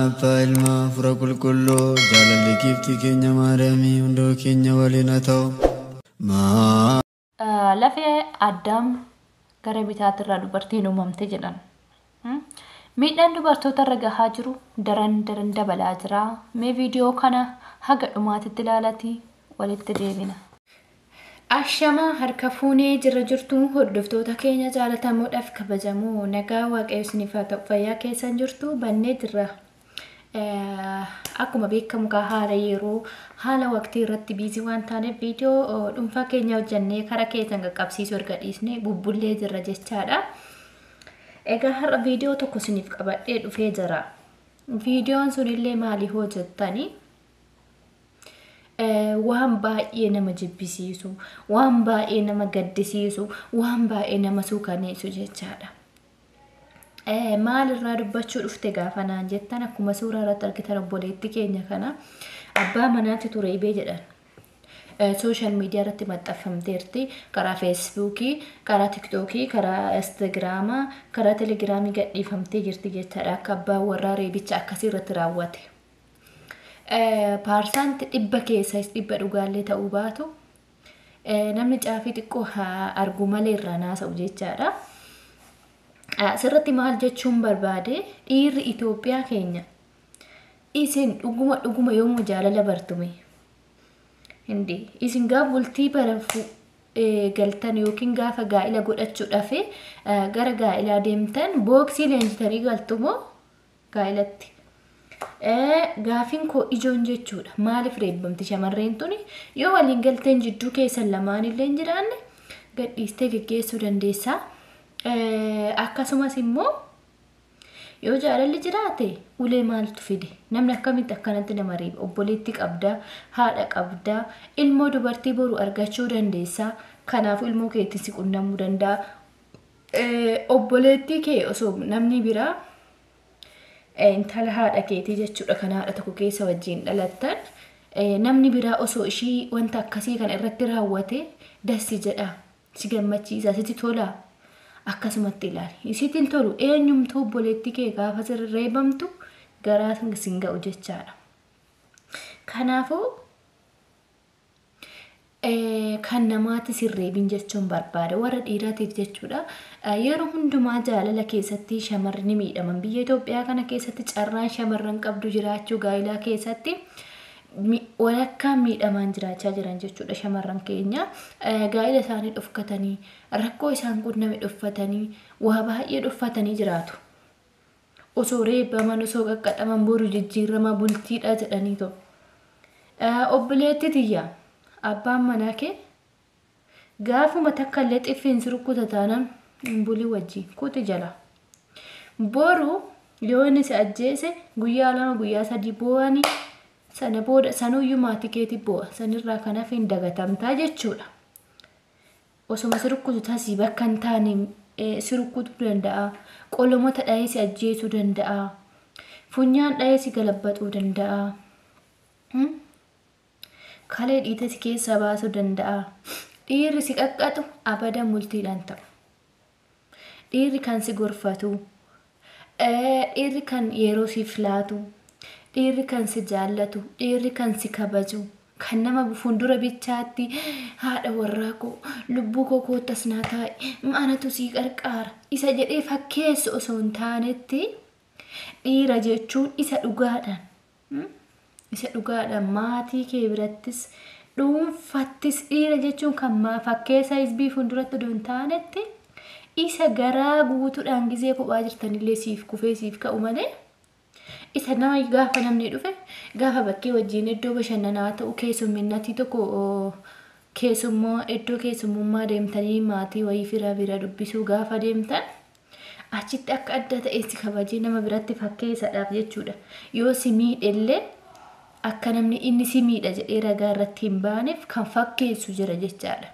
Abbaa, Ilma, Hafuura Qulqulluu, jaalalli giiftii keenya Maariyaamii hundoo keenya waliin haa ta'u. Lafee Addaam gara bitaatirraa dubartiin uumamte jedhan. Miidhaan dubartoota irra gahaa jiru daran daran dabalaa jira. Mee viidiyoo kana haga dhumaatitti ilaalatii walitti deebina. Ashamaa, harka fuunee jira jirtu, hordoftoota keenya jaalatamuudhaaf kabajamoo, nagaa Waaqayyo isiniif haa ta'u, fayyaa keessan jirtu, bannee jirra. Akkuma beekamu kaa haala yeroo, haala waqtii irratti busy waan taaneef viidiyoo dhuunfaa keenya hojjannee karaa keessan qaqqabsiisuu erga dhiisnee bubbullee jirra jechaadha. Egaa har'a viidiyoo tokko isiniif qabadhee dhufee jira. Viidiyoon sunillee maali hoo jettanii, waan baay'ee nama jibbisiisu, waan baay'ee nama gaddisiisu, waan baay'ee nama suukaneessu jechaadha. Maalirraa dubbachuu dhufte gaafa naan jettan, akkuma suuraa irratti argitan obboleetti keenya kana abbaa manaatti ture ibee jedhan. Social media irratti maxxanfamteerti. Karaa Feesbuukii, karaa Tiktookii, karaa Instagraamaa, karaa Telegiraamii gadhiifamtee jirti jechaadha. Akka abbaan warraa reebicha akkasii irratti raawwate. Percent 100 keessa 100 dhugaallee ta'uu baatu, namni caafii xiqqoo argu malee irraa naasa'u jechaadha. Asirratti maal jechuun barbaade, dhiirri Itoophiyaa keenya isin dhuguma dhuguma yoomuu jaalala bartume. Hindi isin gaafa bultii bara galtan yookiin gaafa gaa'ila godhachuudhaaf gara gaa'ilaa deemtan booksii leenjitanii galtumoo gaa'ilatti? Gaafiin koo ijoon jechuudha. Maaliif reebbamti shamarreen tuni? Yoo waliin galteen jidduu keessan lamaan illee hin jiraanne, gadhiistee geggeessuu dandeessaa. Akkasumas immoo yoo jaalalli jiraate ulee maaltu fide? Namni akkamitti akkanatti nama reeba? Obboleetti qabdaa, haadha qabdaa, ilmoo dubartii boru argachuu dandeessaa. Kanaafuu ilmoo keetti si qunnamuu danda'a. Obboleettii kee osoo namni biraa, intala haadha keetii jechuudha, kan haadha tokko keessa wajjin dhalattan, namni biraa osoo ishii wanta akkasii kana irratti raawwate dassi jedha, si gammachiisa, sitti tola? Akkasumatti ilaali, sitti hin tolu. Eenyumtuu obboleettii kee gaafa sirri reebamtu garaa sin ga'u jechaadha. Kanaafuu kan namaatti sirreebin jechuun barbaada warra dhiiraatiif jechuudha. Yeroo hundumaa jaalala keessatti shamarri ni miidhaman. Biyya Itoophiyaa kana keessatti carraan shamarran qabdu jiraachuu gaa'ilaa keessatti walakkaan miidhamaan jiraachaa jiran jechuudha shamarran keenya. Gaa'ila isaanii dhofkatanii, rakkoo isaan qunname dhoffatanii, waa baay'ee dhoffatanii jiraatu. Osoo reebbaman, osoo qaqqaxaman, boru jijjiirama bultiidha jedhanii ta'u. Obboleetti tiyya, abbaan manaa kee gaafuma takka illee xiffiinsi rukkuta taanaan hin bulii wajjin, kuti jala. Boru yoo inni si ajjeese guyyaa 2, guyyaa 3 boo'anii, sana booda sanuyyuu maatii keetii boo'a, sanirraa kanaaf hin dagatamtaa jechuudha. Osoma si rukkutu tasii bakka hin taane si rukkutuu danda'a. Qolomota dhahee si ajjeesuu danda'a. Funyaan dhahee si galabbaxuu danda'a. Kalee dhiite si keessaa baasuu danda'a. Dhiirri si qaqqaxu abadan bultiidhaan ta'u. Dhiirri kan si gorfatu, dhiirri kan yeroo siif laatu, dhiirri kan si jaallatu, dhiirri kan si kabaju, kan nama fuuldura bichaatti "Haadha warraa koo, lubbuu koo, koottas naa taa'i, anatu sii qarqaara" isa jedhee fakkeessu osoo hin taanetti, dhiira jechuun isa dhugaadhaan maatii kee birattis dhuunfattis dhiira jechuun kan fakkeessa hizbii fuulduratti odoo hin taanetti isa garaa guutuudhaan gizee kophaa jirtanillee siif kufee siif ka'u malee, isa nama gaafa namni dhufe, gaafa bakkee wajjin iddoo bashannanaa ta'u, keessumminnatii tokko, keessummaa iddoo keessummummaa deemtanii maatii wayii fira bira dubbisuu gaafa deemtan, achitti akka adda ta'e si kabajee nama biratti fakkeessadhaaf jechuudha. Yoo si miidhellee akka namni inni si miidha jedhee ragaa irratti hin baaneef kan fakkeessu jira jechaadha.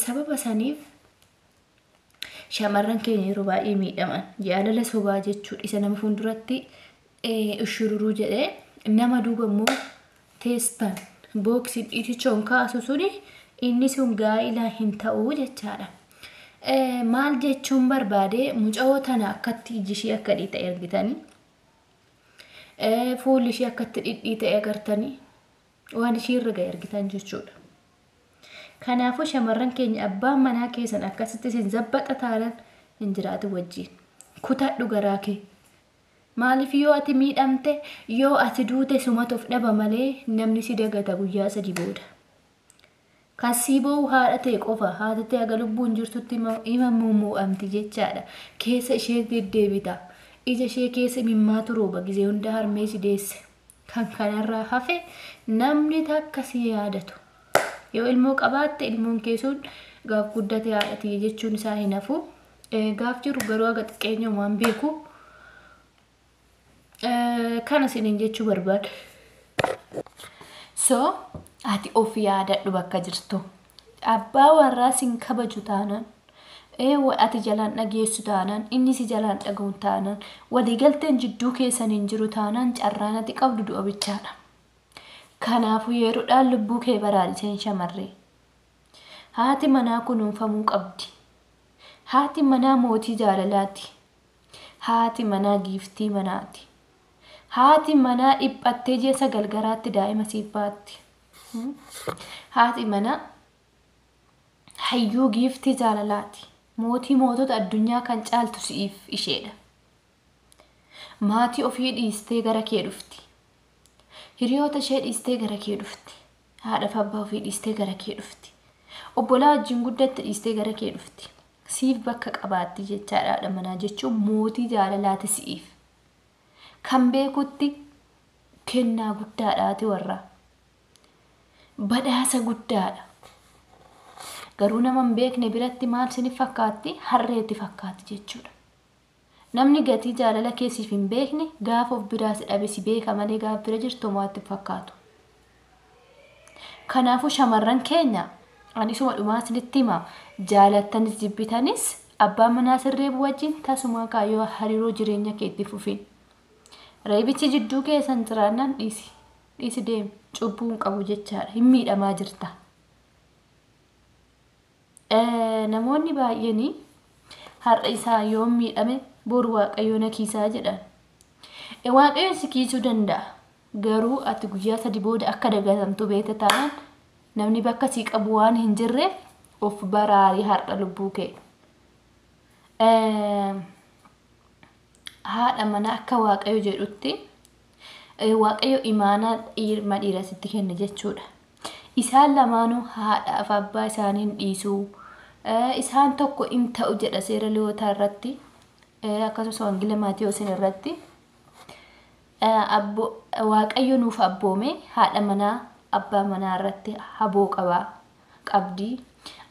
Sababa saniif shamarran keenya yeroo baay'ee miidhaman. Jaalala sobaa jechuudha, isa nama fuulduratti ushururuu jedhee nama duuba immoo teestan booksiin dhiitichoon kaasu suni, inni sun gaa'ilaa hin ta'uu jechaadha. Maal jechuun barbaade, mucayoo tana akkatti iji ishee akka dhiita ergitanii Fuulli ishee akkatti dhidhii ta'e agartanii waan ishii irra ga'e argitan jechuudha. Kanaafuu shamarran keenya abbaan manaa keessan akkasitti isin zabbaxa taanaan hin jiraatu wajjin. Kutadhu garaa kee. Maaliif yoo ati miidhamte, yoo ati duute sumatu of dhaba malee namni si dagata guyyaa 3 booda. Kan sii boo'u haadha ta'e qofa, haati ta'e haga lubbuun jirtutti ima mummu'amti jechaadha. Keessa ishee deddeebita. Ija ishee keessa imimmaatu rooba gizee hunda harmee si deesse. Kan kanarraa hafe namni takka si yaadatu. Yoo ilmoo qabaatte ilmoon kee sun gaaf guddate haadha tiyya jechuun isaa hin hafu. Gaaf jiru garuu haga xiqqeenya homaan beeku. Kana isiniin jechuu barbaada. So ati of yaadadhu bakka jirtu. Abbaa warraa sin kabaju taanaan, ati jalaan dhageessu taanaan, inni si jalaan dhaga'u taanaan, waliigalteen jidduu keessan hin jiru taanaan carraan ati qabdu du'a bichaadha. Kanaafuu yeroodhaan lubbuu kee baraariseen shamarree. Haati manaa kunuunfamuu qabdi. Haati manaa mootii jaalalaati. Haati manaa giiftii manaati. Haati manaa dhiphattee ji'a 9 garaatti daa'ima siif baatti. Haati manaa hayyuu giiftii jaalalaati. Mootii mootota addunyaa kan caaltu si'iif isheedha. Maatii ofii dhiistee gara kee dhufti. Hiriyoota ishee dhiistee gara kee dhufti. Haadha fi abbaa ofii dhiistee gara kee dhufti. Obbolaa wajjin guddatte dhiistee gara kee dhufti. Siif bakka qabaatti jechaadha haadha manaa jechuun mootii jaalalaati si'iif. Kan beekutti kennaa guddaadhaati warraa. Badhaasa guddaadha. Garuu nama hin beekne biratti maal sinif fakkaatti? Harreetti fakkaatti jechuudha. Namni gatii jaalala keessiif hin beekne gaafa of biraa si dhabe si beeka malee gaafa bira jirtu homaatti hin fakkaatu. Kanaafuu shamarran keenya ani isuma dhumaa isinitti hima, jaalattanis jibbitanis abbaa manaa sirreebu wajjin tasumaa kaayyoo hariiroo jireenya keetti fufin. Reebichi jidduu keessan jiraannaan dhiisi. Dhiisi deemi. Cubbuu hin qabu jechaadha. Hin miidhamaa jirta. Namoonni baay'een har'a isaa yoo miidhame boru Waaqayyo na kiisaa jedhan. Waaqayyo si kiisuu danda'a. Garuu ati guyyaa 3 booda akka dagatamtu beekta taanaan namni bakka sii qabu waan hin jirreef of baraarii har'a lubbuu kee. Haadha manaa akka Waaqayyo jedhutti Waaqayyo imaanaa ilma dhiira sitti kenne jechuudha. Isaan lamaanuu haadhaaf abbaa isaaniin dhiisuu. Isaan tokko hin ta'u jedha seera Lewwotaa irratti. Akkasumas Wangeela Maatewosiin irratti. Waaqayyo nuuf abboome haadha manaa abbaa manaa irratti haboo qaba qabdi.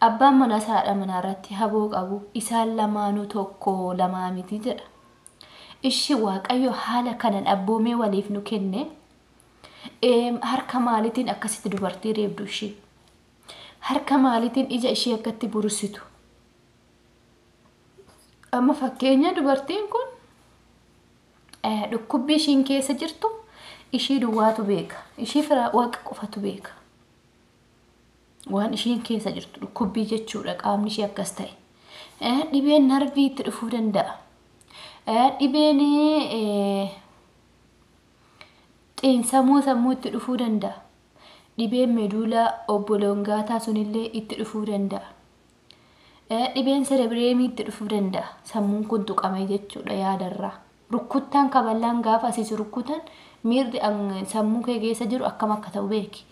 Abbaan manaas haadha manaa irratti haboo qabu. Isaan lamaanuu tokko lamaa miti jedha. Ishi Waaqayyo haala kanan abboomee waliif nu kenne. Harka maaliitiin akkasitti dubartii reebdu ishee? Harka maaliitiin ija ishee akkatti burusitu? Amma fakkeenya dubartiin kun dhukkubbii ishiin keessa jirtu ishii duwwaatu beeka. Ishii fira waaqa qofatu beeka. Waan ishiin keessa jirtu dhukkubbii jechuudha qaamni ishee akkas ta'e. Dhibeen narvii itti dhufuu danda'a. Dhibeen xiinsammuu sammuu itti dhufuu danda'a. Dhibeen meduulaa obbolongaataa sunillee itti dhufuu danda'a. Dhibeen serebireemii itti dhufuu danda'a. Sammuun kun tuqame jechuudha yaadarraa. Rukkuttaan kaballaan gaafa asiis rukkutan miirri sammuu kee keessa jiru akkam akka ta'u beeki.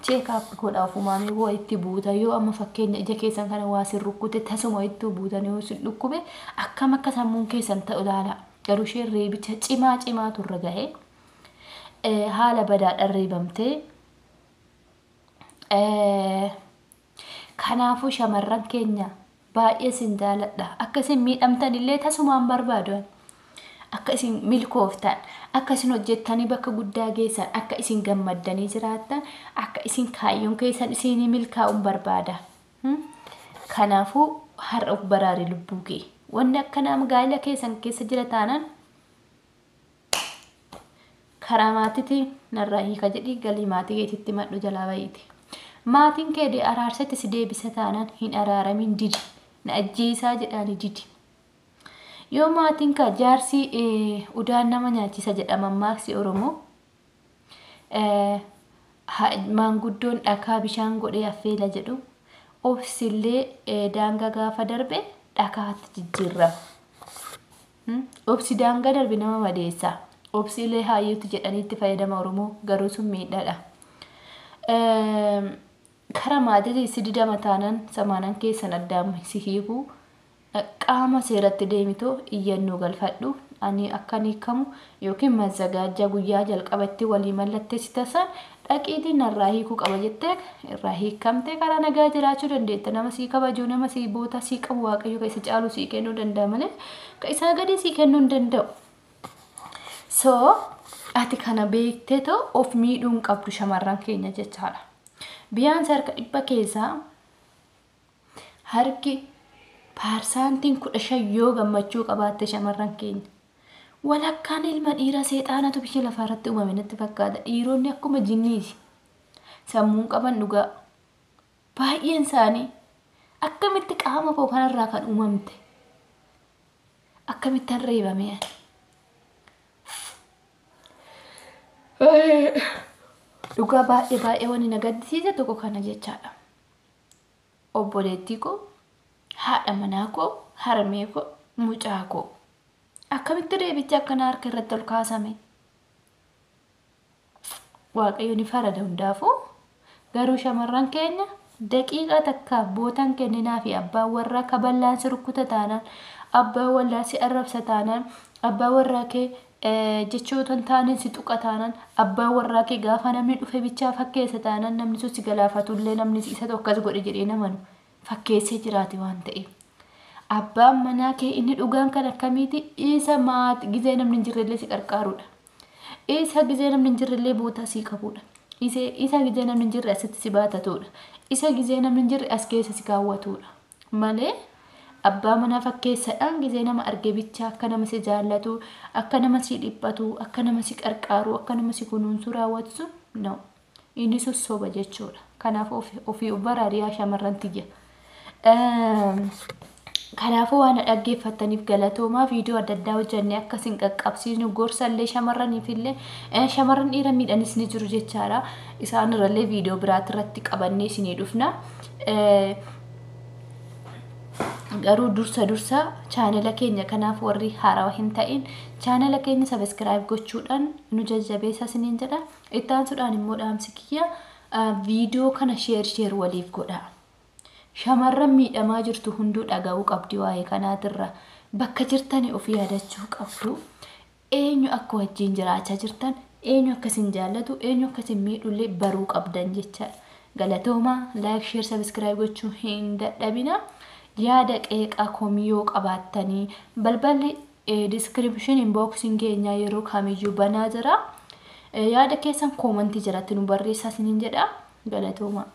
Cheekaap godha ofumaan waa itti buuta yoo amma fakkeenya ija keessan kana waa sin rukkute tasuma itti buutan yoo sin dhukkube akkam akka sammuun keessan ta'u ilaala. Garuu isheen reebicha cimaa cimaatu irra gahee haala badaadhaan reebamtee. Kanaafuu shamarran keenya baay'ee sin jaaladha. Akka isin miidhamtan illee tasumaan barbaadu. Akka isin milkooftan, akka isin hojjettanii bakka guddaa geessan, akka isin gammaddanii jiraattan, akka isin kaayyoon keessan isinii milkaa'uun barbaada. Kanaafuu har'a of baraari lubbuu kee. Wanni akkanaa gaa'ela keessan keessa jira taanaan karaa maatiitiin narraa hiika jedhii galii maatii keetitti madhu jalaa bahiiti. Maatiin kee araarsatti si deebisa taanaan hin araaramin didi. Na ajjeesaa jedhaani didi. Yoo maatiin ka jaarsi udaan nama nyaachisa jedhama maaksi Oromoo. Maanguddoon dhakaa bishaan godhee affeela jedhu. Obsillee daangaa gaafa darbe dhakaatti jijjiirrama. Obsi daangaa darbe nama madeessa. Obsiilee haayyuutti jedhanii itti fayyadama Oromoo garuu sun miidhaadha. Kara maatii si didama taanaan samaanan keessan addaan si hiikuu qaama seeratti deemitoo iyyannoo galfadhu. Ani akkan hiikamu yookiin mazzagaajja guyyaa jalqabatti walii mallatteessita san dhaqiitiin narraa hiikuu qaba jettee irraa hiikamtee karaa nagaa jiraachuu dandeetta. Nama sii kabajuu, nama sii boota sii qabu Waaqayyo kan isa caalu sii kennuu danda'a malee kan isaa gadi sii kennuu hin danda'u. So ati kana beektee too of miidhuu hin qabdu shamarran keenya jechaadha. Biyyaan harka 100 keessaa harki 15% yoo gammachuu qabaatte shamarran keenya. Walakkaan ilma dhiiraa seexaanatu biyya lafaa irratti uumame natti fakkaata. Dhiironni akkuma jinniiti. Sammuun qaban dhugaa. Baay'een isaanii akkamitti qaama koo kanarraa kan uumamte? Akkamittan reebame ani? Dhugaa baay'ee baay'ee wanni na gaddisiise tokko kana jechaadha. Obboleettii koo, haadha manaa koo, harmee koo, mucaa koo. Akkamitti reebichi akkana harka irratti ol kaasame? Waaqayyo ni farada hundaafuu. Garuu shamarran keenya daqiiqaa takkaaf bootaan kenninaa fi abbaan warraa kaballaan si rukkuta taanaan, abbaan warraa si arrabsa taanaan, abbaan warraa kee jechoota hin taaneen si tuqa taanaan, abbaan warraa kee gaafa namni dhufe bichaa fakkeessa taanaan namni sun si galaafatullee namni isa tokko akkas godhe jedhee namanu fakkeessee jiraate waan ta'eef. Abbaan manaa kee inni dhugaan kan akkamiiti? Isa maati gizee namni hin jirrellee si qarqaarudha. Isa gizee namni hin jirrellee bootaa si qabudha. Isa gizee namni hin jirre asitti si baatatudha. Isa gizee namni hin jirre as keessa si kaawwatudha. Malee abbaa manaa fakkeessadhaan gizee nama arge bichaa akka nama si jaallatu, akka nama si dhiphatu, akka nama si qarqaaru, akka nama si kunuunsu raawwatu sun no. Inni sun soba jechuudha. Kanaaf ofii baraariyaa shamarran tiyya. Kanaafuu waan dhaggeeffattaniif galatoomaa. Viidiyoo adda addaa hojjannee akkasiin qaqqabsiisnu gorsallee shamarraniif illee shamarran dhiira miidhanis ni jiru jechaadha. Isaan irrallee viidiyoo biraati irratti qabannee isinii dhufna. Garuu dursa dursa chaanela keenya kanaaf warri haarawaa hin ta'in chaanela keenya sabiskiraayib gochuudhaan nu jajjabeessa isiniin jedha. Itti aansuudhaan immoo dhaamsi kiyya viidiyoo kana sheer sheer waliif godha. Shamarran miidhamaa jirtu hunduu dhaga'uu qabdi waa'ee kanaatirra. Bakka jirtani of yaadachuu qabdu. Eenyu akka wajjin jiraachaa jirtan, eenyu akka isin jaallatu, eenyu akka isin miidhullee baruu qabdan jechaadha. Galatoomaa laayik sheer sabiskiraayib gochuu hin dadhabina. Yaada qeeqaa komii yoo qabaattanii balballi diskiripshin booksiin keenyaa yeroo kamiyyuu banaa jira. Yaada keessan koomantii jalatti nu barreessaa isiniin jedha. Galatoomaa.